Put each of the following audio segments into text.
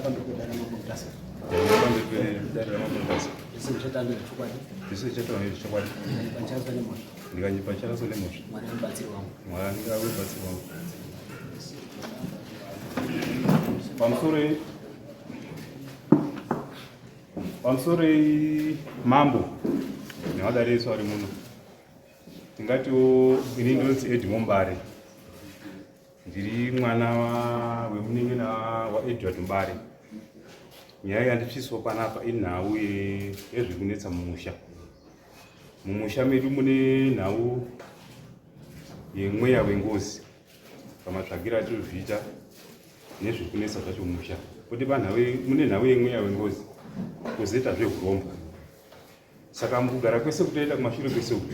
pamberi pedare ramambo Mutasa. Ndaimira pamberi pedare ramambo Mutasa. Zvese ndichataura ndezvechokwadi. Zvese ndichataura ndezvechokwadi. Ndikanyepa ndichaswa nemhosva. Ndikanyepa ndichaswa nemhosva. Mwari ave mubatsiri wangu. Mwari ave mubatsiri wangu. Pamusoro pamusoro mambo nevadare isu vari muno tingatiwo ini ndinonzi Edi Mombare. Ndiri mwana wemunin'ina waEdward Mbare. Nyaya yanditsviswa panapa inhau yezvekunetsa mumusha. Mumusha medu mune nhau yemweya wengozi pamatsvagiro atinozviita nezvekunetsa zvacho mumusha. Kuti mune nhau yemweya wengozi kozoita zvehurombwa. Saka mukugara kwese kutoenda kumashure kwese uku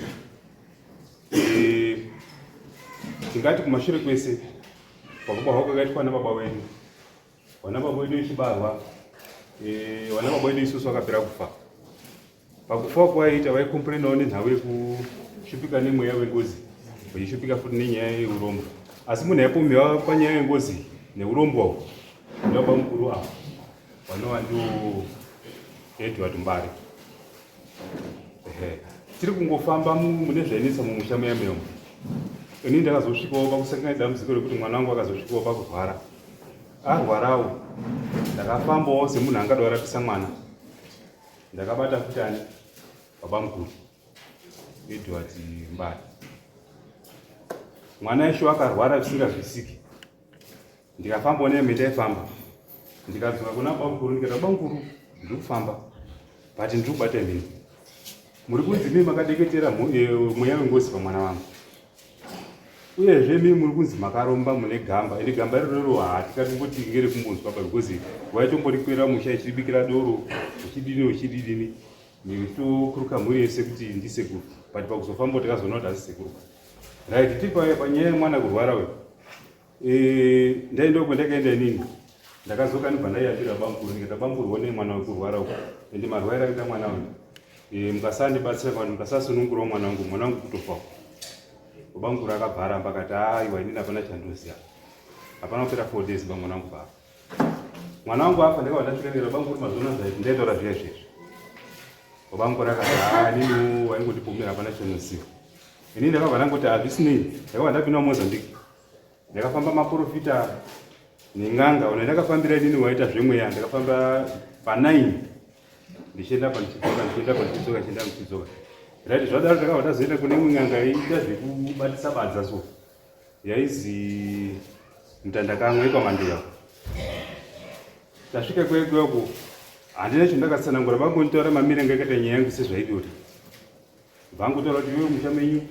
eh, tingati kumashure kwese pakubarwa kwakaitwa nababa wenyu vana baba wedu ichibarwa eh, vana baba wedu isusu vakapera kufa pakufa kwaiita vaikomplainawo nenhau yekushupika nemweya wengozi vachishupika futi nenyaya yeurombo asi munhu aipomewa panyaya yengozi neurombwa uhu ndababa mukuru ava vanova ndiwo Edward Mbare. Ehe. Tiri kungofamba mune zvainetsa mumusha muya muya umu. Ini ndakazosvikawo pakusangana dambudziko rekuti mwana wangu akazosvikawo pakurwara. Arwarawo ndakafambawo semunhu angada kurapisa mwana. Ndakabata futi ani baba mukuru Edward Mbare. Mwana isho akarwara zvisingazwisiki. Ndikafambawo nemi taifamba ndikadzoka kuna bamukuru ndikati bamukuru ndiri kufamba but ndiri kubata imini muri kunzi mii makadeketera eh, mweya wengozi pamwana wangu uyezve mii muri kunzi makaromba mune gamba ende gamba irororo hatikati kuti ngerekumbonzwa pa because waitomborikwira musha ichiribikira doro uchidini uchididini nekutokuruka mhuri yese kuti ndisekuru but pakuzofamba takazoona kuti asi sekuru right tiri panyaya yemwana kurwara uyu Eh, ndaenda uko ndakaenda inini ndakazoka ndibva ndaiyambira bamkuru ndikati bamkuru one mwana wekurwara uko ende marwaira akaita mwana uyu eh, mukasandibatsira kana mukasasunungurawo mwana wangu mwana wangu kutofa uko bamkuru akabva aramba akati aiwa inini hapana chandoziva hapana kupera four days ba mwana wangu baba mwana wangu afa ndakabva ndasvika ndikati bamkuru mazona zvaiti ndaitaura zviya zvezvi bamkuru akati haa inini waingondipomera hapana chanoziva inini ndakabva ndangoti hazvisinei ndakabva ndapinda mumozambique Ndakafamba maporofita nen'anga ona ndakafambira inini waita zvemweya ndakafamba pa9 ndichienda pa ndichidzoka ndichienda pa ndichidzoka ndichienda ndichidzoka right zvadaro ndakabva ndazoenda kune imwe n'anga yaiita zvekubatisa badza so yaizi mutandakamwe yekwamandeya tasvika kwekweku handina chandakatsanangura vangonitaura mamire anga akaita nyaya yangu sezvaidori Vangotaura kuti iwewe musha menyu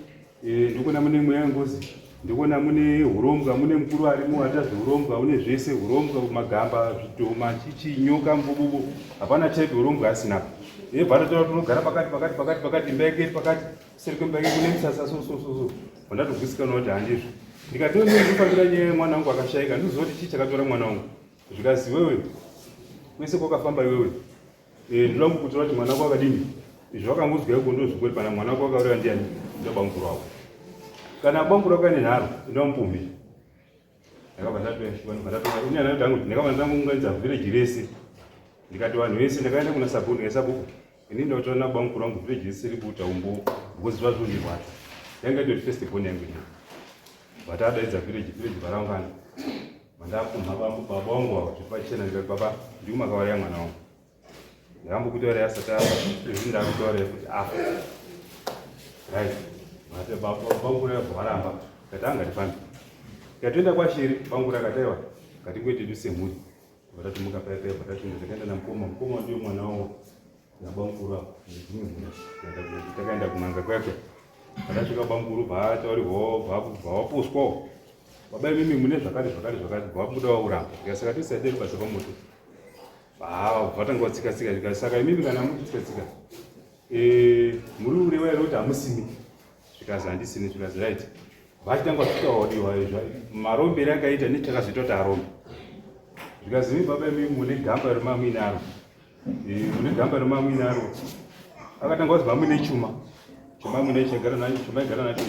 eh, ndikuona mune mweya wengozi ndikuona mune hurombwa mune mukuru arimo aita zvehurombwa une zvese hurombwa magamba zvidhoma chichi nyoka mbububu hapana type hurombwa asina ebva atotaura kuti unogara pakati pakati pakati pakati imba yake iri pakati kuseri kwemba yake kune misasa so so so so vandatogutsikana kuti handizvo ndikati ndikufambira nyaya yemwana wangu akashaika ndikuziva kuti chii chakatora mwana wangu zvikazi wewe kwese kwakafamba iwewe Eh, ndoda kukutora kuti mwana wako akadini izvo vakangonzwa iko ndozvingori pana mwana wako akauraya ndiani ndobamukuru wako kana bamukuru wako aine nharo ndomupume ndakabva ndatoini ana ndangounganidza village rese ndikati vanhu vese ndakaenda kuna sabhuku ndikati sabhuku ini ndakutora nabamukuru wangu village rese rikuita umbo because zvazvondirwadza yanga itori first born yangu ini but adaidza village village varaungana Vandapumha baba wangu ava zviri pachena ndikati baba ndimi makauraya mwana wangu. Ndakambokutaurira asati afa izvi ndakutaurira kuti afa. Right. Vati baba vangu reva varamba. Ndikati anga tifambe. Tikatoenda kwashiri vangu rakati aiwa ngatingoite edu semhuri. Vatatimuka paya paya vatatimuka takaenda namukoma mukoma ndiyo mwana wavo nabamukuru ava nedzimwe mhuri takaenda kun'anga kwake. Patasvika bamukuru bvataurirwawo bvawaposwawo Baba imimi mune zvakati zvakati zvakati bva vabuda vakuramba. Ndikati saka tisaide rubasa pamoto. Bva vatanga vatsika tsika ndikati saka imimi kana mukutsika tsika eh muri kureva here kuti hamusimi zvikazi handisini zvikazi right. Vachitanga vachitauriwa marombere akaita nechakazoita kuti arombe. Zvikazi imi baba imimi mune gamba remamuinaro. Eh, mune gamba remamuinaro. Akatanga kuzi mamuine chuma. Chuma mune chagara nacho chuma igara nacho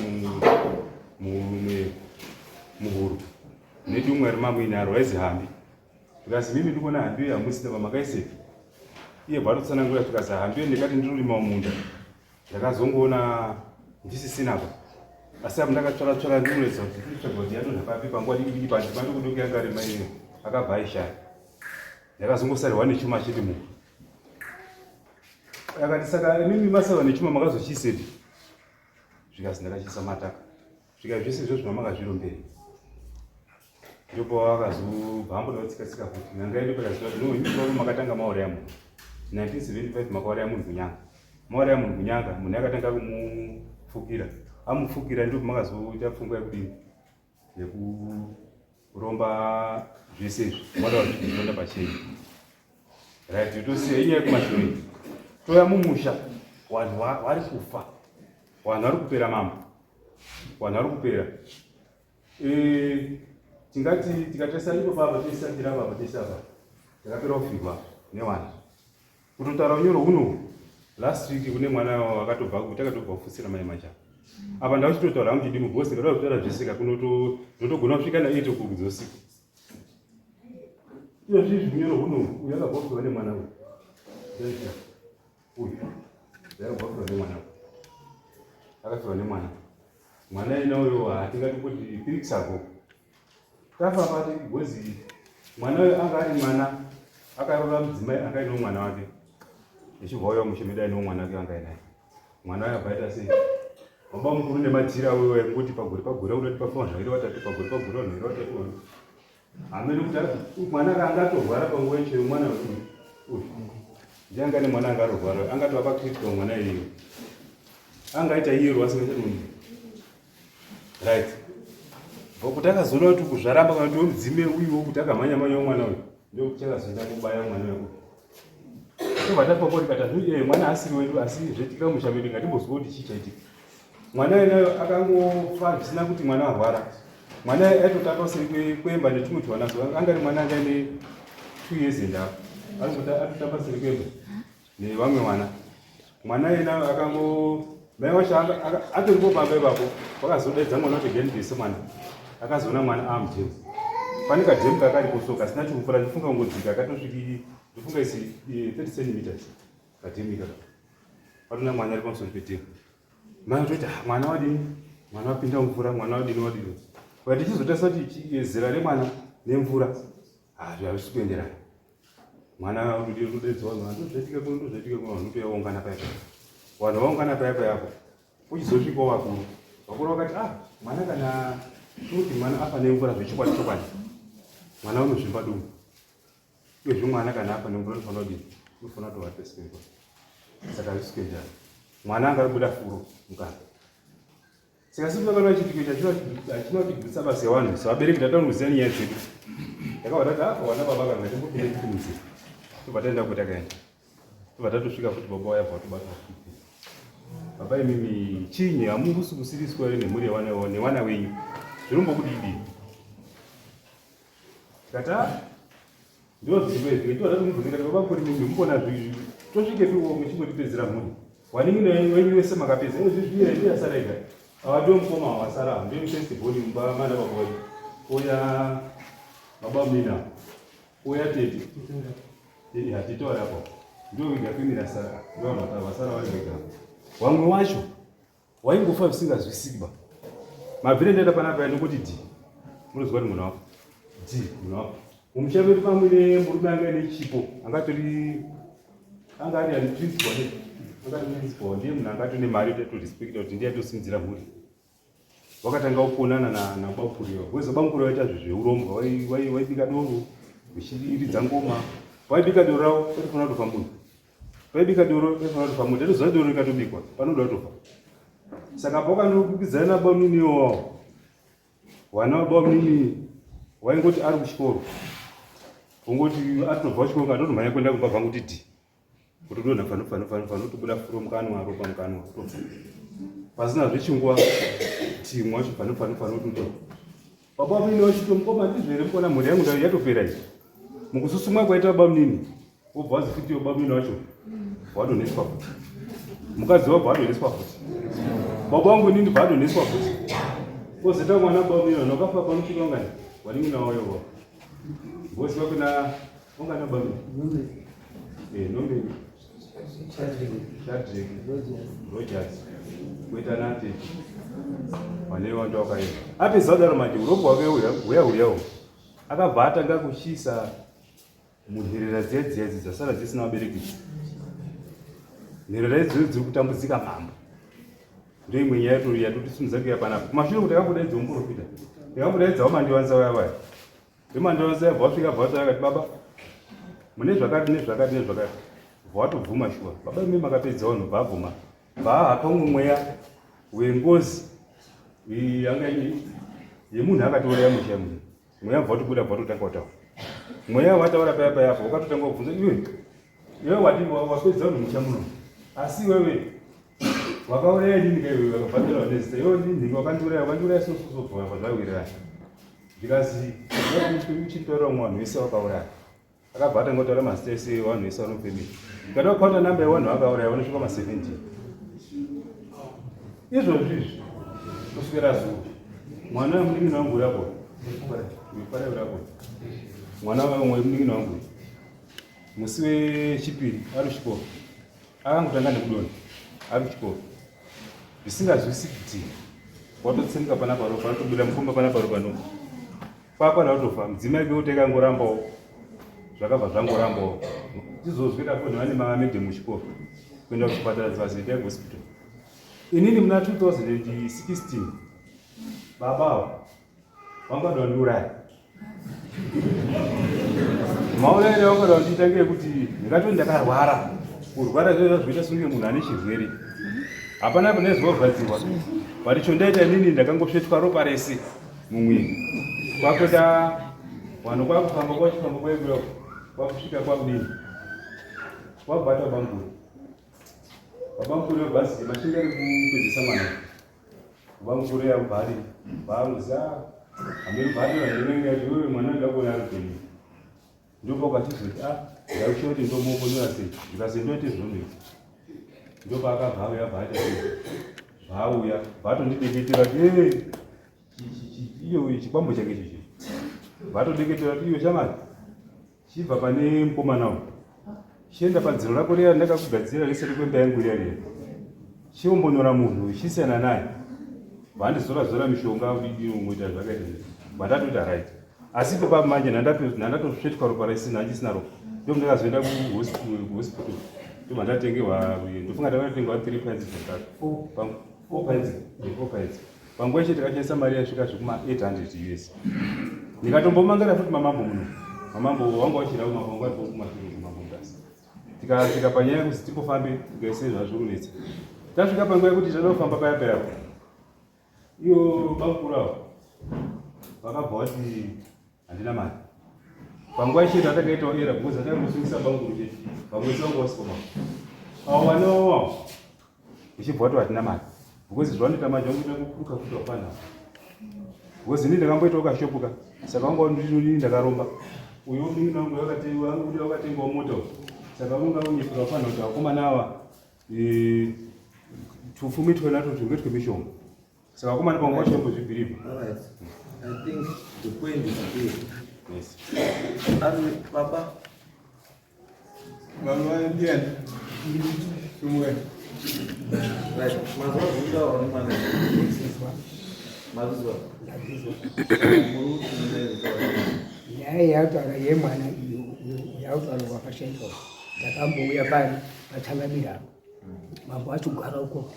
muhuro nedumwe remamuinaro raizi hambi. Zvikazi mimi ndikuona handiyo yamusina pamakaisepi. Iye bva atotsanangura zvikazi handiyo ndikati ndirurima mumunda. Ndakazongoona ndisisina apa. Asi apo ndakatsvara tsvara ndinoratidza kuti ndikutsvaga kuti yadonha papi panguva diki diki pandima ndokudoka yanga rima iyo akabva aishaya. Ndakazongosarwa nechuma chete munhu. Akati saka imimi masarwa nechuma makazochiisepi? Zvikazi ndakachiisa mataka. Zvika zvese izvozvo mamakazviromberi. Ndipo vakazobva amboda kutsika tsika futi. N'anga yedu pakaziva kuti no imi baba makatanga mauraya munhu. 1975 makauraya munhu kunyanga. Mauraya munhu kunyanga, munhu akatanga kumupfukira. Amupfukira ndipo makazoita pfungwa yekudini? Yekuromba zvese izvi. Mada kuzvitonda pachena. Right, tosiya inyaya yekumashure. Toya mumusha, vanhu vari kufa. Vanhu vari kupera mambo. Vanhu vari kupera. Eh, tingati tikatarisa ipo papa toisa tira papa toisa apa takapera kufirwa newana kutotaura unyoro huno last week kune mwana wakatobva takatobva kufusira mai macha apa ndauchitotaura hangu chidimu because ndikada kutaura zvese ka kunoto ndotogona kusvika na 8 o'clock dzeusiku iyo zvizvi unyoro huno uyu akabva kufirwa nemwana uyu uyu akabva kufirwa nemwana uyu akafirwa nemwana mwana ina uyo hatingati kuti 3 weeks ago tafa pati because mwana uyo anga ari mwana akaroora mudzimai anga aine mwana wake echibva uya mushe medu aine mwana wake anga ainaye mwana uyo abva aita sei baba mukuru nemadhira uyo aingoti pagore pagore unoti pafa vanhu vairi vatatu pagore pagore vanhu vairi vatatu hameno kuti mwana ka angatorwara panguva ichoyo mwana uyu uyu ndiye anga nemwana angarorwara angatova pacritical mwana iyeyo angaita iyero asingachatoni right kuti akazoona kuti kuzvaramba kana kuti wemudzime uyuwo kuti akamhanya mhanya mwana uyu ndokuti chakazoenda kubaya mwana uyu tobva tapapo tikati hazvi eh, mwana asiri wedu asi zvaitika musha medu ngatimbozwa kuti chii chaitika mwana yenayo akangofa zvisina kuti mwana arwara mwana aitotamba seri kwemba netumwe twana so anga ari mwana anga aine 2 years and up atotamba seri kwemba nevamwe vana mwana yena akango mai wacho atoripo pamba ipapo vakazodaidza mwana kuti gendise mwana akazoona mwana amujeri pane kadhemu kakaripo so kasina chikupfura ndifunga kungodzika katosviki ndifunga isi 30 centimeters kadhemu ikaka patona mwana ari pamusoro pedhemu mai toti ah, mwana wadini mwana wapinda mvura mwana wadini wadini but tichizotarisa kuti zera remwana nemvura hazvisi kuenderana mwana kudedzwa vanhu ndozvaitika kuno ndozvaitika kuno vanhu toyaungana paya paya vanhu vaungana paya paya apo kuchizosvikawo vakuru vakuru vakati ah mwana kana toti mwana afa nemvura zvechokwadi chokwadi mwana unozvimba dumbu uyezve mwana kana afa nemvura unofanira kudini unofanira kutova pesi pemvura saka hazvisi kuenderana mwana anga abuda furo mukana Saka siku takana chiitiko ichi hachina kutigutsa basa yevanhu sevabereki tatakuziva nyaya dzedu. Takabva tati ah wana baba kanga timbopinde futi munzira. Tobva taenda uko takaenda. Tobva tatosvika futi baba waya bva tobata futi. Baba imimi chinyi hamusi kusiriswa here nemhuri yewana newana wenyu. Zvinombokudidi. Tikati ah ndo zvimwe izvi ndo zvatimubvunza kuti baba kuri mimi mukona zvi tosvikepi uko muchingotipedzera mhuri. Wanin'ina wenyu wese makapedza izvi zviye ndiye asara ega. Ava ndiwo mukoma wasara ndiye first born mumba mana baba wenyu. Oya baba mina. Oya tete. Eh hatito apo. Ndiwo vega family asara. Ndiwo vasara vari vega. Wamwe wacho waingofa zvisingazwisiki ba mabvire ndaita panapa ndikuti d munoziva kuti munhu wako d munhu wako mumusha medu pamwe murume anga ane chipo angatori anga ari ani principal ne anga ari principal ndiye munhu anga atone mari totorespecta kuti ndiye atosimudzira mhuri wakatanga kukonana nabamukuru ivo weza bamukuru vaita zvezveurombwa waibika doro vachiridza ngoma waibika doro ravo vaitofanira kutofa munhu Paibika doro paifanira kutofa munhu tatoziva doro rikatobikwa panoda kutofa saka pakandokukidzana nabamunini iwawo wana wabamunini waingoti ari kuchikoro ungoti atobva kuchikoro katotomhanya kuenda kumba vangu ti kutodonha fano fano fano fano tobuda furo mukanwa ropa mukanwa kutofa pasina zvechinguva timwa wacho fano fano fano kuto baba munini wachito mukoma ndizvo here mukona mhuri yangu yatopera iyi mukususumwa kwaita baba munini wobva wazi futi baba munini wacho wadonheswa futi mukadzi wabva wadonheswa futi baba wangu inini bva adonheswa futi kozoita mwana baba munini vanhu vakafa panosvika ungani wanin'ina wayo baba Vosi vakuna ungana baba. Eh, nombe. Shadrack. Rogers. Kuita nati. Vane vantu vakaenda. Apedza kudaro manje uropo hwake huya huyawo. Akabva atanga kuchisa munherera dziya dziya idzi dzasara dzisina vabereki. Nherera idzodzo dziri kutambudzika mambo. Ndoimwe nyaya yatotisimudza kuya panapa. Kumashure kuti akambodaidza muprofita. Akambodaidzawo mandiwanza vaya vaya. Vemandiwanza yabva wasvika bva wataura akati baba mune zvakati nezvakati nezvakati. Bva watobvuma shuwa. Baba imi makapedza vanhu bva abvuma. Bva hapa umwe mweya wengozi yanga yemunhu akatouraya musha munhu. Mweya bva watobuda bva watotanga kutaura. Mweya wataura paya paya apo wakatotanga kubvunza iwe. Iwe wati wapedza vanhu musha muno. Asi iwewe wakauraya inini ka iwewe wakabhadhara nezita iwe ndini wakandiuraya wakandiuraya so so so bva zvawirirana ndikazi uchitaura umwe vanhu vese vakauraya akabva atanga kutaura mazita ese evanhu vese vanofemera ndikada kukaunta namba yevanhu vakauraya vanosvika ma 17 izvozvi izvi kuswera zuva mwana wemunin'ina wangu urapo urapo mwana wemunin'ina wangu musi wechipiri ari kuchikoro akangotanga nekudonha ari kuchikoro zvisingazwisiki kuti watotsemuka panapa ropa anotobuda mukomba panapa ropa no kwakwana kutofa mudzimai kekuti akangorambawo zvakabva zvangorambawo tizozwi tafonhi vane mamedhe muchikoro kuenda kuchipatara dzvazoita kuhospital inini muna 2016 baba avo Wangada wandiuraya. Maurayire wangada wandiita ngeyekuti ndingatoti ndakarwara. Kurwara zvoita zvoita sunge munhu ane chirwere. Hapana pane zuva kugadzirwa. But chondaita inini ndakangosvetwa ropa rese mumwiri. Kwakuita vanhu kwakufamba kwachifamba kwaikuya kwakusvika kwakudini. Kwabata bamkuru. Babamkuru vebhazi machinga ari kupedzisa mwana. Bamukuru yabvari bamza amene bhari vanenge yacho mwana ndakuona ari penyu ndipo kwachizoti ah ndakusha kuti ndomuponera sei ndikasi ndoite zvonhu izvi ndopaakabva auya bva aita sei bvaauya bvatondideketera kuti ee iyo chikwambo chake chichi bvatodeketera kuti iyo shamari Chibva pane mukomana uyu. Chienda padziro rako riya ndakakugadzira rese rekwemba yangu riya riya. Chiombonora munhu chisiyana naye. Vandizora zora mishonga udidi ungoita zvakaita. Vandatoita right. Asi ipo papo manje ndandatosvetwa ropa risina handisina ropa. Ndo ndakazoenda kuhospital. Ndo mandatengerwa ndofunga ndakatengerwa 3 pints zvakare. 4 pints. 4 pints. Panguva ichi takashandisa mari yaisvika zvekuma 800 US. Ndikatombomangara futi mamambo muno. Mamambo wanga wachira kumambo wanga wari kumashure kumambo mutasa. Tikasvika panyaya yekuti timbofambe tikaise zvazviri kunetsa. Tasvika panguva yekuti tinoda kufamba paya paya. Iyo bamukuru avo vakabva vati handina mari. Panguva ichi tatakaitawo era because takangosungisa bamukuru chete. Vamwe vese vanga vasiko mama. Avo vane wavo uchibva wati hatina mari because zvavanoita manje vangoita kukuruka kuti wapana because ini ndakamboitawo kashopu ka saka vanga ndinini ndakaromba uyo munin'ina wangu vakatenga wakatengawo mota saka vanga vonyepera wapana kuti vakomana ava eh, tufumi twenato tunge twemishonga saka vakomana pamwe pacho vambozvibhirivha. I think the point is clear. Yes. Ari baba Baba ndiani? Sumwe. Right. Mazwa zvinotaurwa nemwana. Mazwa. Nyaya yataura yemwana iyo yautaura wakashaika ndakambouya pari patsangamira apo mambo achigara uko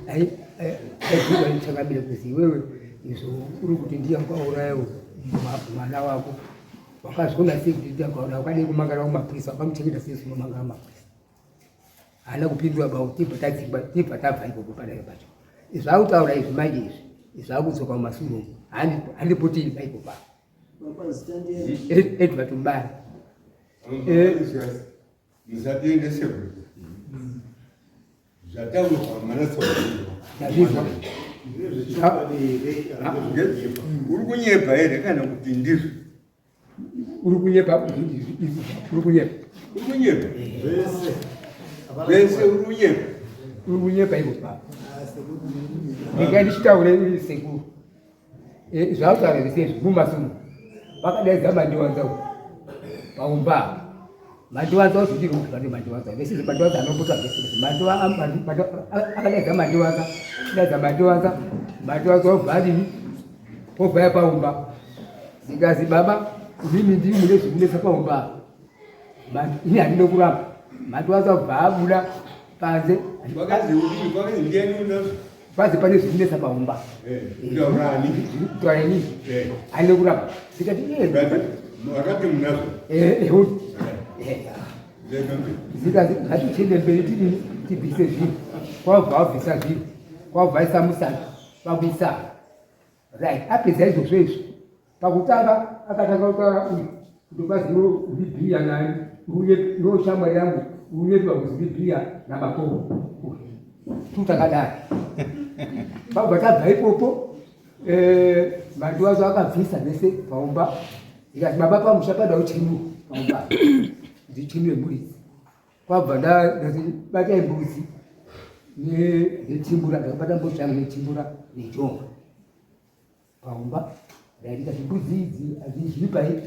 aibvunzwa nditsangamira kuzi iwewe izvo uri kuti ndiye wakauraya mwana wako Wakazviona sei kuti ndiye akaona wakadii kumangara kumapurisa wakamuchengeta sei unomangara mapurisa haana kupindura ba tibva tadzingwa tibva tabva ikoko padare pacho izvi akutaura izvi manje izvi izvi akudzoka mumasure umu handipotini paiko pa Edward Mbare Musatiendese kure. Zvataurwa Ndazvizwa. Uri kunyepa here kana kuti ndizvo? Uri kunyepa, uri kunyepa. Uri kunyepa. Zvese uri kunyepa. Uri kunyepa iko pa. Ndinga ndichitaure sekuru. Eh, zvautaura zvese izvi mumasumo. Vakadaidza Mandiwanza uku paumba. Mandiwanza uti ndiri kuti pane Mandiwanza. Vese Mandiwanza anomboita vese. Akadaidza Mandiwanza, daidza Mandiwanza, Mandiwanza obva adini? Obva yapaumba. Zikazi baba, imimi ndimi mune zvikunetsa paumba. Ini handina kuramba. Mandiwanza obva abuda panze. Kwakazi udii, kwakazi ndiani unazvo? Panze pane zvikunetsa paumba. Eh, kutaura ani? Kutaura inini. Eh. Handina kuramba. Ndikati iye. Wakati munazvo. Eh, eh, eh. Zikazi ngatichiende mberi tidini tibvise zvinhu. Kwabva wabvisa zvinhu. Kwabva aisa musana. Kwakuisa. Right, apedza izvozvo izvo. Pakutanga akatanga kutaura uyu kuti kwazi iwe uri bhiya nani, uye iwe shamwari yangu uyepiwa kuzi uri bhiya naMakobo. Tutakadai. Pabva tabva ipopo eh, Mandiwazo akabvisa vese paumba. Ikati baba pamusha pada uchinyu paumba. Ndichinyu mbudzi. Kwabva ndati batai mbudzi netimbura ndakabata mbudzi yangu netimbura nejonga. Paumba ndaita mbudzi idzi hadzidyi pai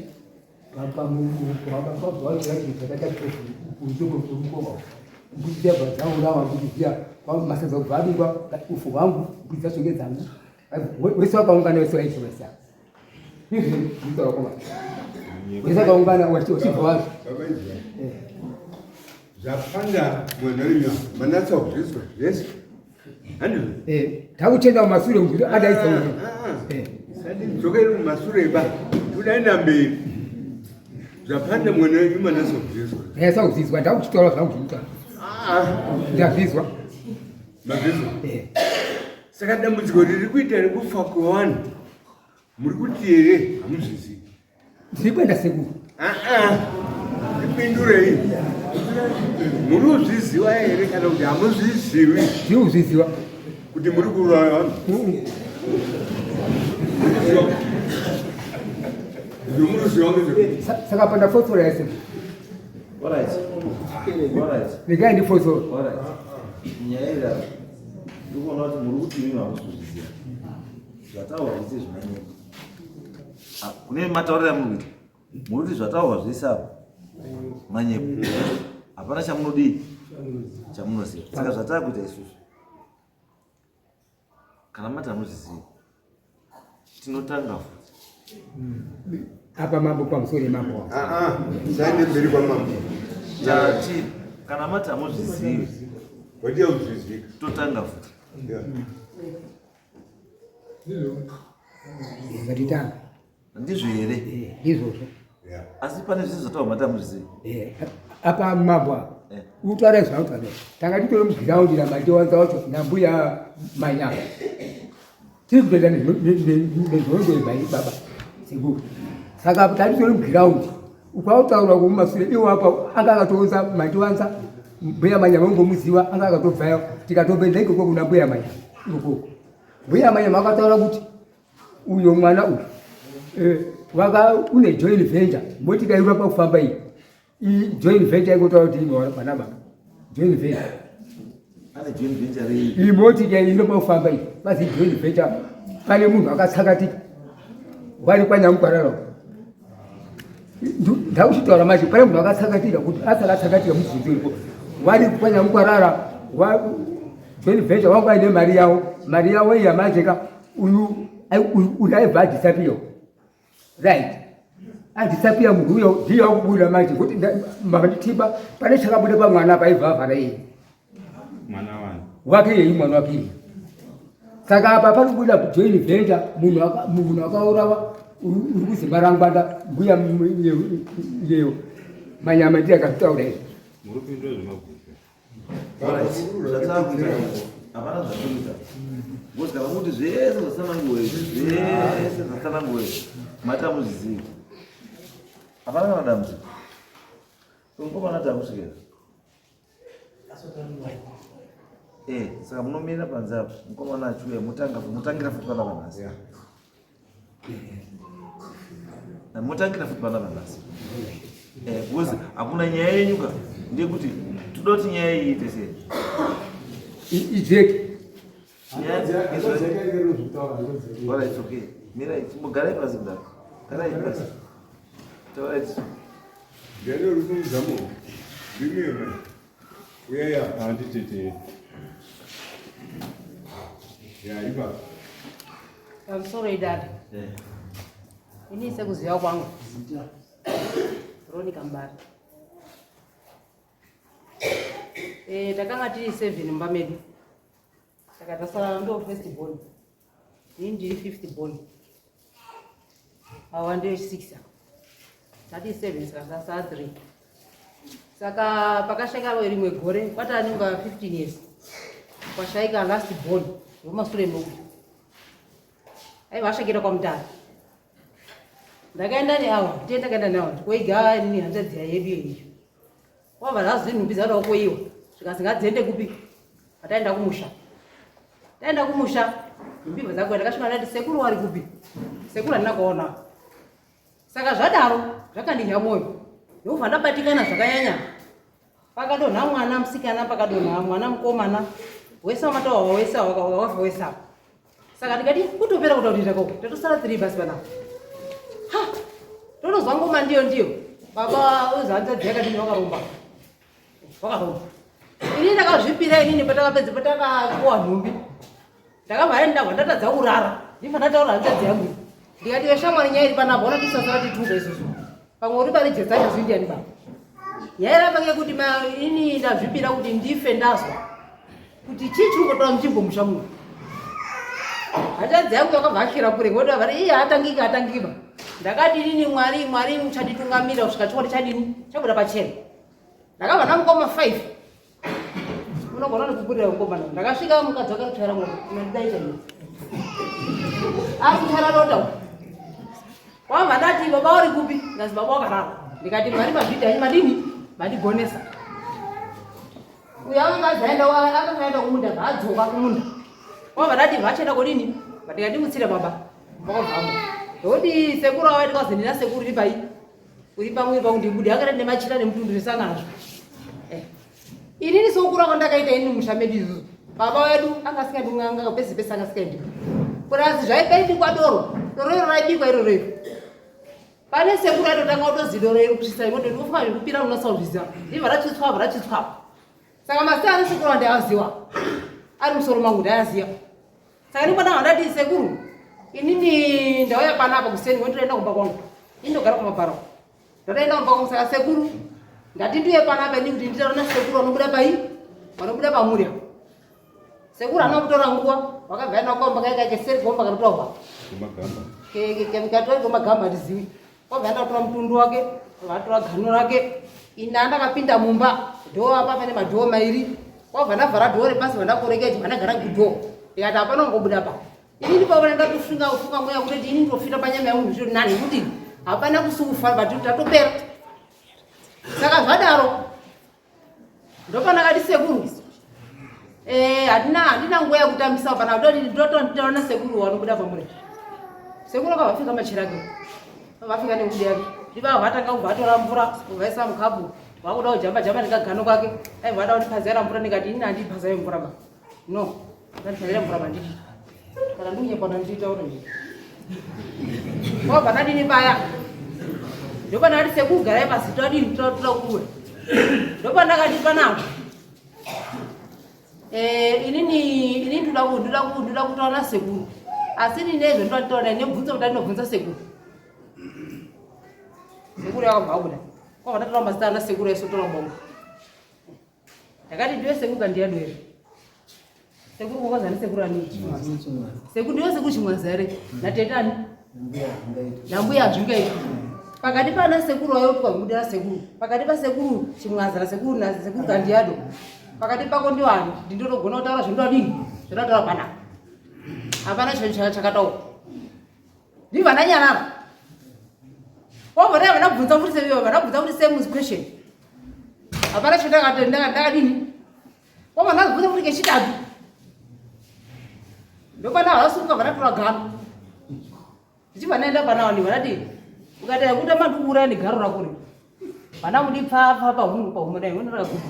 mbudzi dziya bva dzaurawa mbudzi dziya masadza kubva abikwa ufu hwangu mbudzi dzacho ngedzangu wese wakaungana wese waiti wese izvi nditaura wese wakaungana wachibva wazvo Zvapanda mwana wenyu manatsa kuzvizwa zvese. Handizvo? Eh, takuchenda mumasure kuti adaidza uyu. Ah, ah. Eh. Sati dzokeri mumasure ba. Tudaenda mberi. Zvapanda mwana wenyu manatsa kuzvizwa. Eh, sakuzvizwa ndakuchitaura zvangu zvinotaura. Ah. Ndazvizwa. Mazvizwa. Eh. Saka dambudziko riri kuita rekufa kwevanhu muri kuti here hamuzvizivi. Ndiri kuenda sekuru. Ndipindurei. Muri kuzviziva here kana kuti hamuzvizivi? Ndiri kuzviziva. Kuti muri kuuraya vanhu? Saka pandafotsora yese. Regai ndifotsora. Nyaya iri apa ndikuona kuti muri kuti imi hamusi kuzviziva zvataurwa zvese zvinanyepa Ah, kune matauriro amuri kuita muri kuti zvataurwa zvese apa manyepo hapana chamunodii chamunoziva saka zvataa kuita isusu kana mati hamuzvizivi tinotanga futi apa mambo pamusoro yemambo wangu ah, ah, saende mberi kwamambo tati kana mati hamuzvizivi watiya kuzviziva totanga futi Ngatitanga. Ndizvo here? Eh, ndizvozvo. Asi pane zvese zvataurwa mati amuzvizivi. Eh, apa mambo apa. Eh. Utaura zvautaura. Tanga titori mugiraundi naMandiwanza wacho nambuya Manyama. Tiri kutoita nezvonzo baba sekuru. Saka tatitori mugiraundi. Ukautaura kumasure iwo apa anga akatounza Mandiwanza mbuya Manyama ungomuziva anga akatobvayo tikatobenda ikoko kuna mbuya Manyama ikoko. Mbuya Manyama akataura kuti uyo mwana uyu eh, waka une joint venture motika iri pakufamba iyi iyi joint venture ikotaura kuti imwe vana baba joint venture ane joint venture rei iyi motika iyi iri pakufamba iyi bazi joint venture pane munhu akatsakatika wari kwanyamukwarara ndakuchitaura manje pane munhu akatsakatika kuti asakatsakatika mubvunzo uripo wari kwanyamukwarara joint venture wangu aine mari yawo mari yawo iya manje ka uyu uyu aibva adisapia right adisapia munhu uyo ndiye wakubuda manje kuti manditiba pane chakabuda pamwana paibva avhara iye wake iyeyi mwana wake iye saka apa panobuda joint venture munhu akaurawa uri kuzimbarangwanda mbuya iyeyo manyama ndiye akazvitaura izvi Alright, hapana zvatikuita because kana kuti zvese zvatsananguwe zvese zvatsananguwe mati amuzvizivi hapana kana dambudziko mukomana takusvikira eh saka munomira panze apo mukomana achiuya motanga motangira futi pana panhasi motangira futi pana panhasi eh, because hakuna nyaya yenyu ka ndeyekuti toda kuti nyaya iyi iite sei ijeke Alright, okay. Mirai, chimbogarai pasi kudaro. Garai pasi. Taura. Ndiani uri kumuzamo? Ndimi here? Uyaya. Handitete. Ya, ipapo. Pamusoro idada. Ini sekuziva kwangu. Veronica Mbari. Eh, takanga tiri seven mumba medu. Saka tasara ndo first born. Ini ndiri fifth born. Awa ndiyo six. Tati seven saka tasara three. Saka pakashaika rimwe gore kwatanonga 15 years. Kwashaika last born wemasure medu. Aiva ashaikira kwamutare. Ndakaenda neawa, ndiye ndakaenda neawa, koiga ini hanzvadzi yedu iyo. Wabva zvazi nhumbi dzadawo koiwa. Zvikanzi ngadziende kupi? Pataenda kumusha. Taenda kumusha, nhumbi bva dzakuenda. Ndakasvika ndati sekuru wari kupi? Sekuru handina kuona. Saka zvadaro zvakandidya mwoyo. Ndokubva ndabatikana zvakanyanya. Pakadonha mwana musikana, pakadonha mwana mukomana. Wese wamatawa wese wafa wese apa. Saka ndikati kutopera kutaurira koko. Tatosara tiri basi panapa. Ha! Totozwa ngoma ndiyo ndiyo. Baba uzanzadzi yakadini wakaromba. Wakaromba. Ini ndakazvipira inini patakapedza patakapuwa nhumbi. Ndakabva ndabva ndatadza kurara. Ndibva ndataura hanzadzi yangu. Ndikati weshamwari nyaya iri panapa ona tisasara tituka isusu. Pamwe uri pane jetsa chazvindiani baba. Nyaya irapa ngekuti ini ndazvipira kuti ndife ndazwa. Kuti chii chiri kungotora muchimbomusha muno. Hanzvadzi yangu yakabva akwira kure ngokuti vari iye hatangiki hatangiki ba. Ndakati inini Mwari Mwari muchanditungamira kusvika chokwadi chadini chabuda pachena. Ndakabva ndamukoma 5. Unogona nekukurira mukomana. Ndakasvika mukadzi wake akutsvaira mota. Unondidaita ini. Akutsvaira rota. Wabva ndati baba uri kupi? Ndikazi baba wakarara. Ndikati Mwari mazviita henyu madini? Mandigonesa. Uyo akanga azaenda akanga aenda kumunda bva adzoka kumunda. Wabva ndati vachaenda kodini? Ndikati mutsire baba. Vakabvamo. Ndokuti sekuru ava ndikazi ndina sekuru iri pai. Uri pamwe pangu ndibude akaenda nemachira nemutundu zvisangana nazvo. Eh. Inini sokura kwandakaita ini musha medu isusu. Baba wedu anga asingadi kun'anga pese pese anga asikaendi. Purazi zvaibikwa doro. Doro iro raibikwa iro iro. Pane sekuru aitotanga kutozi doro iro kusvitsa imoto ndinofunga zvekupira unosauzviziva. Ndibva ratsvitswa bva ratsvitswa. Saka mazita ana sekuru andaiaziwa. Ari musoro mangu ndaiaziva. Saka ndipo ndanga ndati sekuru inini ndauya panapa kuseni ndotoenda kumba kwangu. Ini ndogara kumabharo. Ndotoenda kumba kwangu saka sekuru ndati ndiuye panapa ini kuti nditaura nasekuru vanobuda pai vanobuda pamuri apa. Sekuru haana kutora nguva vakabva enda kukomba kaika keseri komba kanotorwa. Kumagamba. Katori komagamba hatizivi. Wabva enda kutora mutundu wake, vatora gano rake. Ini ndakapinda mumba, dhoo apa pane madhoo mairi. Wabva ndavhara dhoo repasi vandakureketi vandagara kudhoo. Ndikati hapana kungobuda pa. Ini ndipo ndatofunga kufunga mweya kuti ini ndofira panyama yangu zviri nani nekuti hapana kusukufa but tatopera. Saka zvadaro ndopandakati sekuru eh handina handina nguva yekutambisa pana kutoti ndotoona sekuru wanobuda pamuri. Sekuru akavafika machira ake. Vafika nekuti yake. Ndiva vatanga kubva vatora mvura kuvaisa mukapu. Vakuda kujamba jamba ndikagano kwake. Ai vada kundipazira mvura ndikati ini handipazire mvura ba. No. Ndandipazira mvura ba ndidi. Kana ndinyepa ndanditaura izvi. Wabva ndadini paya. Ndopandakati sekuru garai pasi todini toda kuwe. Ndopandakati panapa. Eh, inini inini ndoda ndoda ndoda kutaura nasekuru. Asi ini nezvo ndoda kutaura nebvunzo kuti ndinobvunza sekuru. Sekuru yakabva abuda. Kwabva ndatora mazita ana sekuru ese tora bonga. Ndakati ndiwe sekuru kandiyado here. Sekuru kwakazani sekuru ani? Sekuru ndiwe sekuru chimwaza here? Natete ani? Nambuya hazvingaiti. Pakati pana sekuru wayo kwamudira sekuru. Pakati pa sekuru chimwaza na sekuru na sekuru kandiyado. Pakati pako ndiwo ani? Ndindotogona kutaura zvindodini? Zvindotaura panapa. Hapana chinhu chakataura. Ndibva ndanyarara. Wabva dai vandabvunza kuti same vandabvunza kuti same question. Hapana chinhu ndakadini. Wabva ndabvunza kuti kechitatu. Ndopana vasuka vandatora gano. Ndichibva ndaenda pana vanhu vandati ukataya kuita mandikuuraya negaro rako ri. Vana mundipfa pahungu pahuma dai unotora gubu.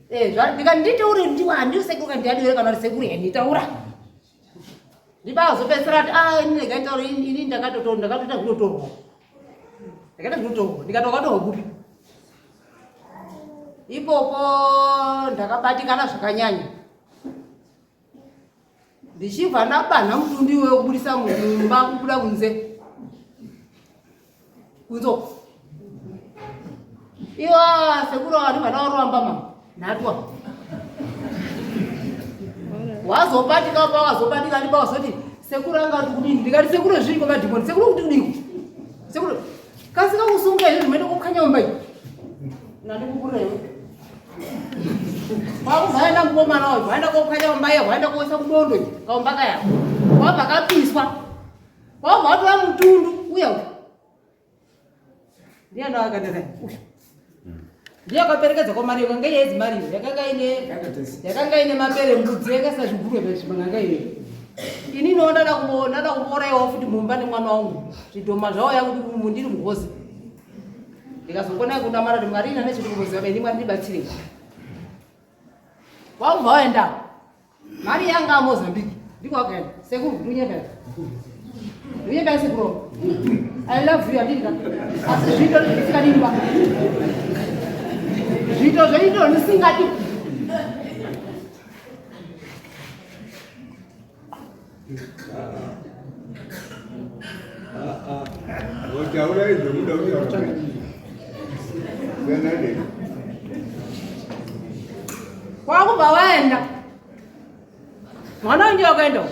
Eh, zva ndikati nditaure ndiwa handisekuru kandiyadire kana kuti sekuru handitaura. Ndibazopedzisira ati ah ini ndikaitaura ini ndakatoto ndakatoita kutotorwa. Ndakaita zvinotorwa, ndikati wakatorwa kupi? Ipopo ndakabatikana zvakanyanya. Ndichibva ndabanha mutumbi iwoyo kubudisa mumba kubuda kunze. Kunze uko. Iwa sekuru vanhu vanaorova mbama nhatwa. Wazobatika pa wazobatika ndipo wazoti sekuru anga kuti kudini? Ndikati sekuru zviri kwa madhimoni. Sekuru kuti kudini? Sekuru kasika kusunga izvi zvimene kukanya mumba iyi. Nandikukurira iwe. Kwakubvaenda mukomana uyu, vaenda kokanya mumba iya, vaenda koisa kudondo iyi, kaumba kaya. Kwabva kapiswa. Kwabva watora mutundu uya uyu. Ndiye ndo akadai uyu. Ndiye akaperekedza kwa Mario kanga yezi Mario yakanga ine yakanga ine mapere mbudzi yakasa zvigurwe zvimanganga iyo. Ini no ndada kuona ndada kuorayiwa futi mumba nemwana wangu. Zvidhoma zvavo yakuti mundiri muhozi. Ndikazongona kunamara kuti Mwari ina nechikukuziva ini Mwari ndibatsire. Wabva waenda. Mari yanga Mozambique. Ndiko wakaenda. Sekuru ndunyepa. Ndunyepa sekuru. I love you andika. Asi zvito zvisikadini ba. Zvito zveito ndisingadi. Taura izvo muda kutaura. Siyana neni. Kwakubva waenda. Mwana wangu wakaenda.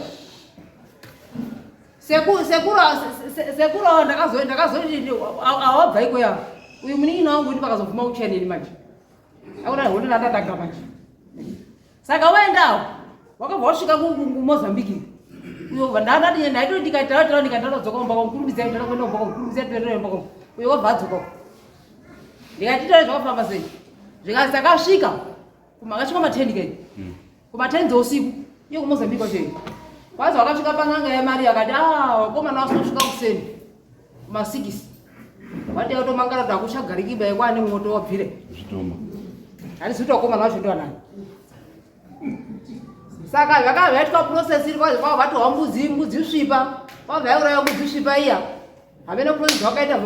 Sekuru sekuru sekuru ndakazo ndakazo awabva ikoya. Uyu munin'ina wangu ndi pakazobvuma kucheneni manje. Akuna hondo ndatanga manje. Saka waendawo wakabva wasvika kuMozambique. Uyo ndandati ndaito ndikaitaura taura ndikaitaura dzoka kumba kwangu kurumidza ndinoda kuenda kumba kwangu kurumidza ndinoenda kumba kwangu. Uyo wabva adzoka. Ndikati taura zvakafamba sei? Zvikanzi takasvika kumakasvika ma10 kai. Kuma10 dzeusiku iyo kuMozambique kwacho iyo. Kwanza wakasvika pan'anga yemari akati ah wakomana wasosvika kuseni kuma6. Wati yatomangara kuti hakuchagariki bai kwaane mwoto wabvire. Zvitoma. Handisi kuti wakomana wacho ndiwanani. Saka zvakanga zvaitwa process iri kwazi kwava vatohwa mbudzi mbudzi svipa kwava vaiuraya mbudzi svipa iya hamene process vakaita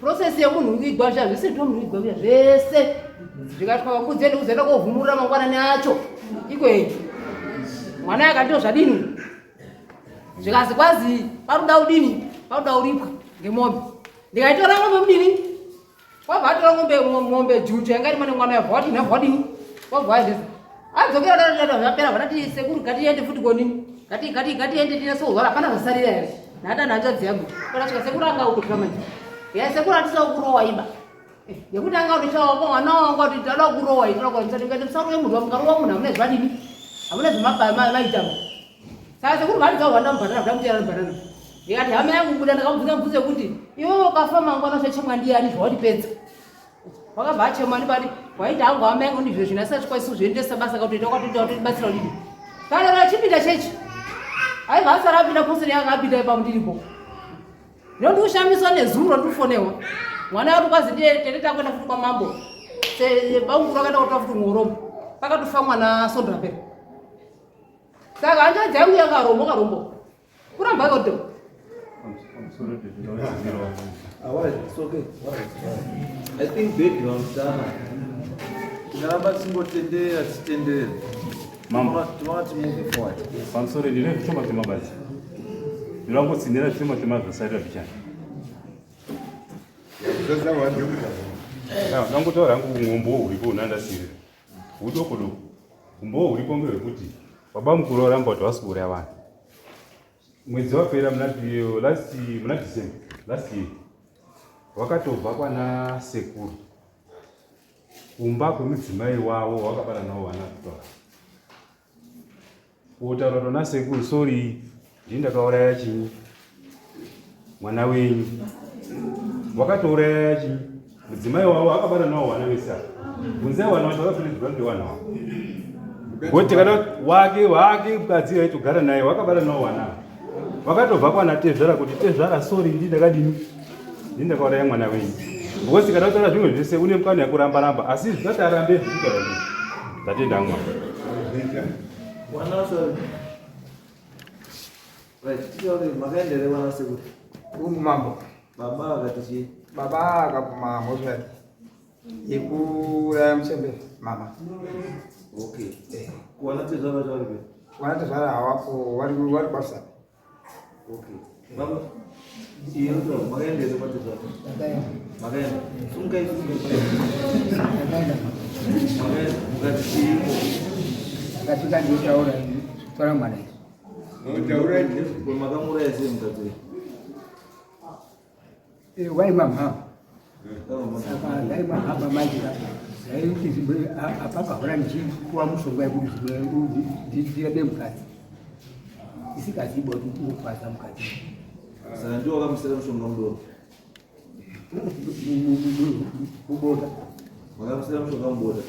process yemunhu kuigwa zviya zvese to munhu kuigwa zviya zvese zvikaitwa mbudzi ende kuzoenda kovhumurira mangwanani acho ikweyo mwana akandito zvadini zvikazi kwazi paruda udini paruda uripwa ngemombe ndikaitora ng'ombe mudini Wabva atora ng'ombe ng'ombe juju yanga iri mane mwana yabva wati nhabva wadini wabva waendesa adzokera dada dada zvapera vanati sekuru ngatiende futi konini ngati ngati ngatiende tine sourwara hapana zvasarira here nhada nhanzvadzi yangu kana svika sekuru anga ukutora manje ya sekuru atisa kurowa iba yekuti anga utochawa kwa mwana wangu ati tada kurowa itoda kurowa ndikati musarowe munhu mukarowa munhu hamuna zvadini hamuna zvemaitamo Saka sekuru vari dzavo vanoda mubhanana kuda mutera mubhanana. Ndikati hama yangu buda ndakamubvunza mubvunzo wekuti iwewe ukafa mangwana uchachemwa ndiyani zvawatipedza. Wakabva achemwa ndibati waita hangu hama yangu ndizvo zvino asati kwaisi kuzviendesa basa kakutoita kwatoita watotibatsira kudini. Kana rachipinda chechi. Aibva asara apinda poseri yanga apinda ipapo ndiripo. Ndinokushamiswa nezuro ndikufonewa. Mwana wari kwazi ndiye tete takuenda futi kwamambo. Se bangu rakaenda kutora futi muhorombo. Pakatofa mwana Sondra pera. Saka hanzvadzi yangu yakarombo karombo. Kuramba koto. I think background dana. Tingaramba tichingotenderera tichitenderera. Mambo. Tinoona ti move forward. Pamusoro ndine zvishoma zvema basi. Ndinongotsinira zvishoma zvema zvasarira zvichana. Ndangotaura hangu umwe huripo unandasirira. Hudoko doko. Umbowo huripo ngehwekuti baba mukuru varamba kuti havasi kuuraya vanhu. Mwedzi wapera muna last muna December last year wakatobva kwana sekuru kumba kwemudzimai wavo wakabara navo vana kutora Kutaura tona sekuru sorry ndini ndakauraya chinyi mwana wenyu wakatouraya chinyi mudzimai wavo akabata nawo vana vese ava bvunzai vana vacho vakaperedziwa ngewana wavo ngoti kana wake wake mukadzi aitogara naye wakabata nawo vana ava wakatobva kwana tezvara kuti tezvara sorry ndini ndakadini ndini ndakauraya mwana wenyu because kana utaura zvimwe zvese une mukana yekuramba ramba asi zvisati arambe zvikutaura izvi ndatenda mwana Wana sorry. Right, tichaure makaenderera wana sekuru. Ungu mambo. Baba vakati chii? Baba akabvuma mhosva yake yekuuraya muchembere mama. Okay. Kuwana tezvara vacho vari kupi? Kuwana tezvara hawapo vari vari kwaRusape. Okay. Baba iyo ndo makaenda here kwatezvara? Ndakaenda. Makaenda. Sungai sungai. Ndakaenda. Makaenda mukati chii? Ndakasvika ndinotaura taura mwana izvi. Taura Jesu. Ko makamuuraya sei mukadzi uyu? Eh, waimwa mhamba. Saka ndaimwa mhamba manje ndaiti zvimwe apapa hora ndichipuwa mushonga yekuti zvimwe ndirabe mukadzi. Isikazibo kuti ukwaza mukadzi. Saka ndiwo wakamusira mushonga mudoro. Mubota. Wakamusira mushonga mubota.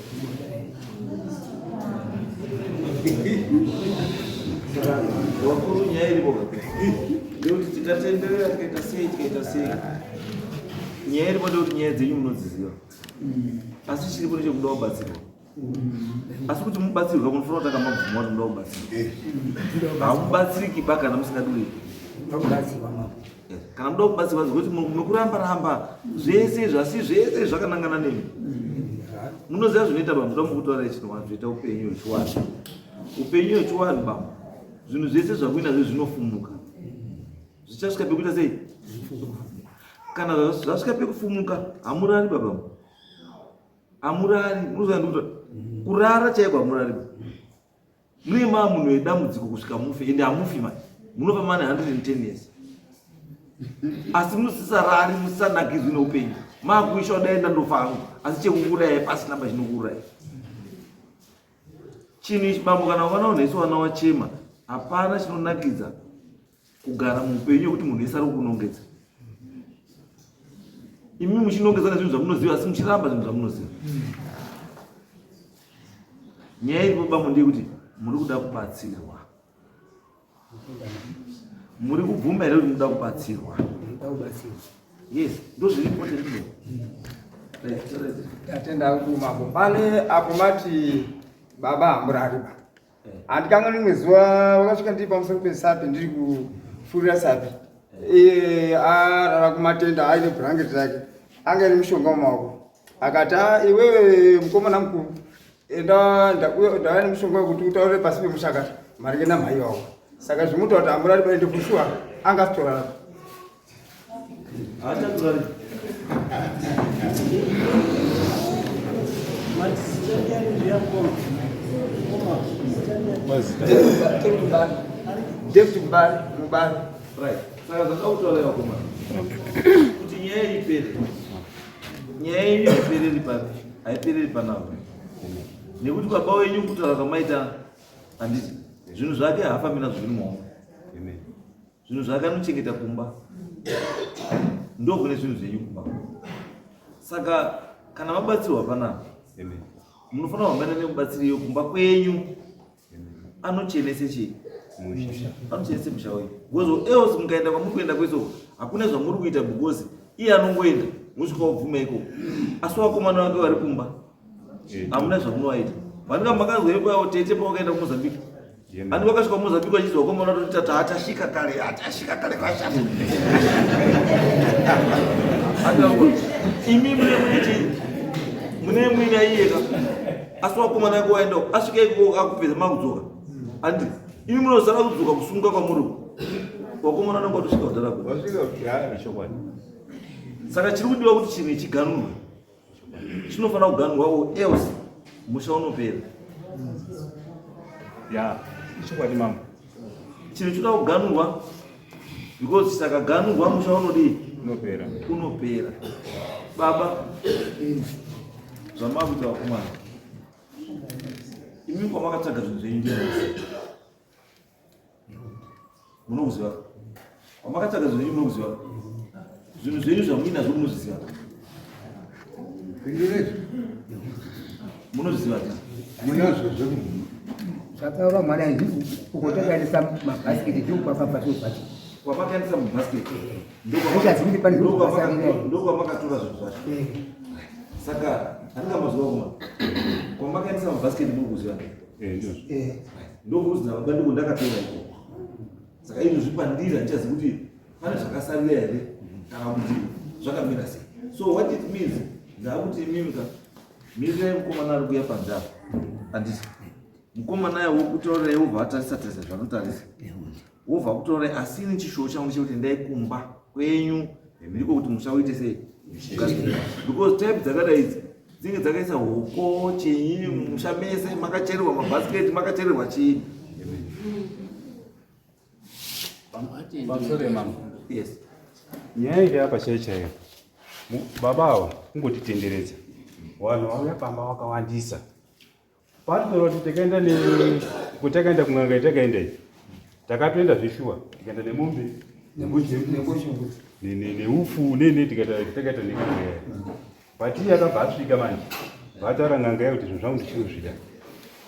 Saka wakuru nyaya iripo ka ndekuti tikatenderera tikaita sei tikaita sei nyaya iripo ndekuti nyaya dzenyu munodziziva asi chiripo ndechekuda kubatsirwa asi kuti mubatsirwe munofanira kutanga mabvuma kuti munoda kubatsirwa hamubatsiriki ba kana musingaduri kana muda kubatsirwa zvekuti mekuramba ramba zvese zvasi zvese zvakanangana nemi munoziva zvinoita bambo ndoda mukutaura chinowanhu zvoita upenyu hwechiwanhu upenyu hwechiwanhu bambo zvinhu zvese zvakuinazvo zvinofumuka zvichasvika pekuita sei kana zvasvika pekufumuka hamurari baba Hamurari, munoziva ndikuti kurara chaiko hamurari. Mune maa munhu wedambudziko kusvika mufe ende hamufi manje. Munofa mane 110 years. Asi musisarari, musisanakidzwi neupenyu. Maakuisha kudai ndandofa hangu. Asi chekuuraya pasina pachinokuuraya. Chinhu ichi bambo kana ukaona unhu ese wana wachema, hapana chinonakidza kugara muupenyu yekuti munhu wese ari kukunongedza imi muchinongedza nezvinhu zvamunoziva asi muchiramba zvinhu zvamunoziva nyaya iripo bambo ndeyekuti muri kuda kubatsirwa muri kubvuma here kuti muda kubatsirwa yes ndozviri important tatenda kumambo pane apo mati baba hamurariba Handikanganwi rimwe zuva vakasvika ndiri pamusoro pesapi ndiri kufurira sapi iye arara kumatenda aine bhurangeti rake anga ine mushonga mumaoko akati ah, iwewe mukomana mukuru enda ndauya nemushonga wekuti utaurire pasi pemushakata maringe namhai wako saka zvimuta kuti amurari baende kushuwa anga asitorara David Mbari, Mubari. Right. Saka zvandakutaurira vakomana kuti nyaya ipere. Nyaya yenyu haipereri papi, haipereri panapa. Nekuti baba wenyu kutaura kwamaita handiti zvinhu zvake haafambi nazvo zviri mumaoko. Zvinhu zvake anochengeta kumba ndokune zvinhu zvenyu kumba. Saka kana mabatsirwa panapa munofanira kuhambana nemubatsiri iyo kumba kwenyu anochenese chii anochenese musha wenyu because else mukaenda kwamuri kuenda kwese uko hakuna zvamuri kuita because iye anongoenda mosvika wobvuma ikoko asi vakomana vake vari kumba hamuna zvamunovaita vanenge makanzwa ikwawo tete pawakaenda kumozambique Andi wakasvika Mozambique vachiti vakomana toti tata hatasvika kare hatasvika kare kwashata. Imi mune mune chii? Mune muina iye ka. Asi vakomana yako waenda asvika ikoko akupedza makudzoka. Andi imi munozara kudzoka kusunga kwamuri. Vakomana vanenge vatosvika kudhara ko. Wasvika kudhara chokwadi. Saka chiri kudiwa kuti chinhu chiganurwe. Chinofanira kuganurwa or else musha unopera. Ya, ichokwadi mambo. Chinhu chinoda kuganurwa because chisakaganurwa musha unodii? Unopera. Unopera. Baba, zvamakuita vakomana. Imi kwamakatsvaga zvinhu zvenyu ndinoziva. Munokuziva? Kwamakatsvaga zvinhu zvenyu munokuziva? Zvinhu zvenyu zvamuinazvo munozviziva? Munozviziva ti? Munazvo zvemunhu. Zvakaura mwana izvi uko takaendesa mabhasiketi ndiko kwakabva zvinhu zvacho. Kwamakaendesa mubhasiketi? Handichazivi kuti pane zvinhu zvakasarira here. Ndokwamakatora zvinhu zvacho. Eh. Saka handingamboziva kuma. Kwamakaendesa mubhasiketi muri kuziva? Eh, ndizvo. Eh. Ndokuudza baba ndiko ndakatora ikoko. Saka izvo zvipandiri handichazivi kuti pane zvakasarira here. Kana kuti zvakamira sei. So what it means, ndakuti imimi ka mirirai mukomana ari kuuya panze apa. Handiti? Mukomana ayo wokutaurirai wobva atarisa tarisa zvanotarisa. Wobva akutaurirai asi ini chishuwo changu chekuti endai kumba kwenyu ndiko kuti musha uite sei? Because type dzakadai idzi dzinenge dzakaisa hoko chinyi musha mese makachererwa mabhasiketi makachererwa chii. Pamusoro mambo. Yes. Nyaya iri apa chaiyo chaiyo. Baba ava kungotitenderedza. Vanhu vauya pamba vakawandisa. Patinoona kuti takaenda ne kuti takaenda kun'anga yatakaenda iyi. Takatoenda zveshuwa tikaenda nemombe nembudzi neufu nene tikaita takaita nen'anga iya. But iye akabva asvika manje vataura n'anga iya kuti zvinhu zvangu ndichiri kuzvida.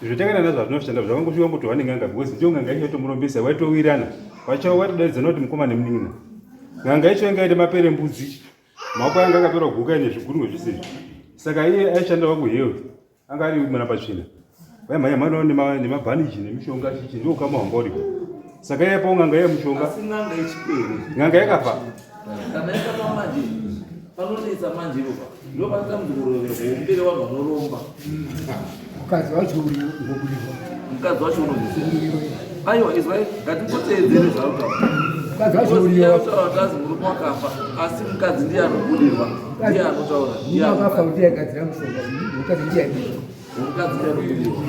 Izvo takaenda nazvo hazvina kushanda zvakangosvika kungotova nen'anga because ndiyo n'anga yacho yatomurombesa waitowirirana pachavo waitodaidzana kuti mukoma nemunin'ina. N'anga yacho yanga ine mapere mbudzi maoko anga akapera kuguka ine zvigunwe zvese izvi. Saka iye aishanda wakuhealth anga ari mwana patsvina vaimhanya mhanya nemabhaniji nemishonga chichi ndiwo ukama hwanga uripo saka iye pawo n'anga iye mushonga Asi n'anga yechipere. N'anga yakafa. Kana yakafa manje panonetsa manje ipopa. Ndo pane dambudziko hombe revanhu vanoromba. Mukadzi wacho uyu ngobudirwa. Mukadzi wacho unozviziva. Aiwa izwai ngatimboteedzere zvaarikutaura. Mukadzi wacho uriyo. Tazi murume wakafa asi mukadzi ndiye anobudirwa. Ndiye anotaura. Ndiye Murume akafa anotaura. ndiye agadzira mushonga mukadzi ndiye aibika. Mukadzi ndiye anobudirwa.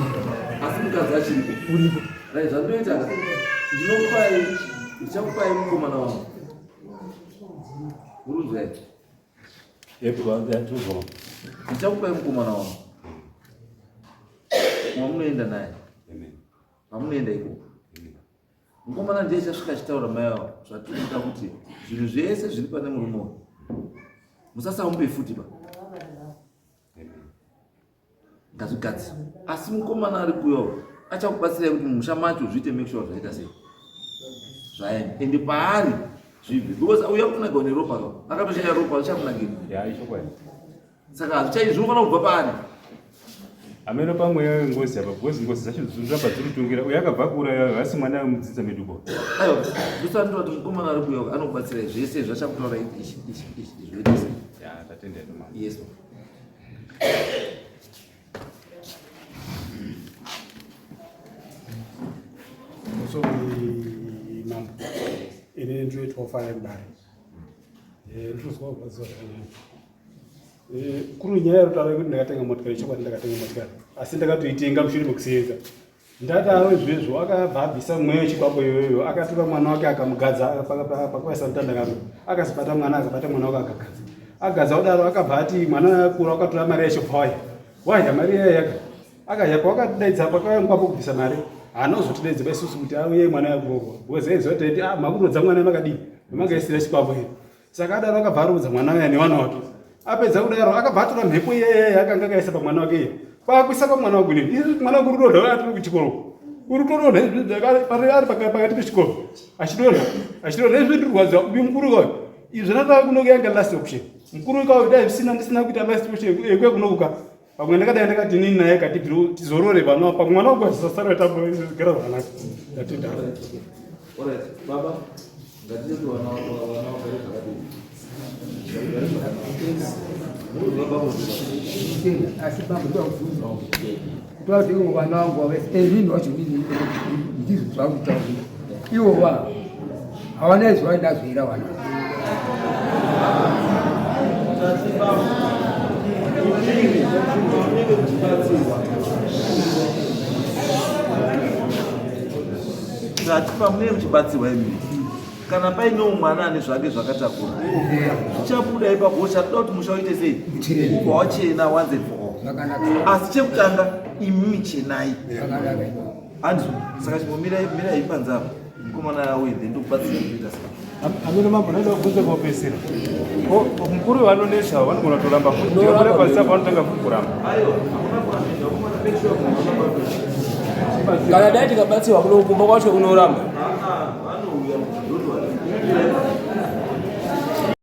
Asi mukadzi achiripo. Uripo. Right, zvandinoita ndinokupai ndichakupai mukomana wangu. Urunzwa here? Ndichakupai mukomana wangu. Wamunoenda naye. Vamunoenda ikoko. Mukomana ndiye achasvika achitaura mai avo zvatinoita kuti zvinhu zvese zviri pane murume uyu. Musasamupe futi ba. Ngazvigadzirwe. Asi mukomana ari kuuya uyu achakubatsirai kuti mumusha macho zviite make sure zvaita sei. Zvaenda. Ende paari zvibve. Because uya kunagwa neropa ka. Akatoshaya ropa richakunakira. Ya ichokwadi. Saka hazvichai zvinofanira kubva paari. Ameno pamwe ngozi apa because ngozi dzacho dzinoramba dziri kutungira uyo akabva kuuraya hasi mwana wemudzidza medu bo. Aiwa, ndosati ndoti mukomana ari kuuya anokubatsirai zvese zvachakutaura ichi ichi ichi zvoita sei. Ya tatenda hedu mama. Yes. So mambo ini ndinoitwa Farai Mudare. Ndinozwa kurwadziwa zvakanyanya. Kuri nyaya yekutaura kuti ndakatenga motikari, chokwadi ndakatenga motikari, asi ndakatoitenga mushure mekusevenza. Ndadaro izvezvo akabva abvisa mweya wechikwambo iyoyo, akatora mwana wake akamugadza pakaisa mutandakano, akazibata mwana, akabata mwana wake akagadza. Agadza kudaro akabva ati mwana akura, akatora mari yacho bva waya waya mari iya yaka akaya pawakatidaidza pakauya kubvisa mari haana kuzotidaidza isusu kuti auye mwana yakurohwa because aiziva kuti ah, makurodza mwana makadii makaisira chikwambo here. Saka adaro akabva aroodza mwana uya nevana wake. Apedza kudaro akabva atora mhepo iya iya yaakanga akaisa pamwana wake iya. Kwakuisa pamwana wangu inini. Izvi mwana wangu uri kudonha atiri kuchikoro. Uri kutodonha izvi ari pakati pechikoro. Achidonha. Achidonha izvi ndiri kurwadziwa uyu mukuru uyu. Izvi zvandava kunoku yanga last option. Mukuru uyu dai zvisina ndisina kuita last option yekuya kunokuka. Pamwe ndakadai ndakati inini naye katibvire tizorore vana pamwe mwana wangu asasara tambogara zvakanaka. Ndatenda. Alright, baba. Ngatite kuti vana vana vagare zvakadini. Vagare zvakanaka. Murikuziva baba Ndinotenda, asi baba ndakubvunzawo kutaura kuti ivo vana vangu vavese inini wacho inini ndizvo zvakutaurira ivo va havana izvo vainazvo vana Tati pamunenge muchibatsirwa imi kana painewo mwana ane zvake zvakatakura zvichabuda ipapo chatoda kuti musha uite sei ubva wachena once and for all asi chekutanga imi chenai anzwa saka chimbomirai mirai panze apa mukomana auye then ndokubatsira kuita sei Amene mambo naida kubvunza kwapedzisira. Mukuru vanonetsa vanogona kutoramba futi. Tikabuda pasi apa vanotanga futi kuramba. Kana dai tikabatsirwa kuno kumba kwacho kunoramba.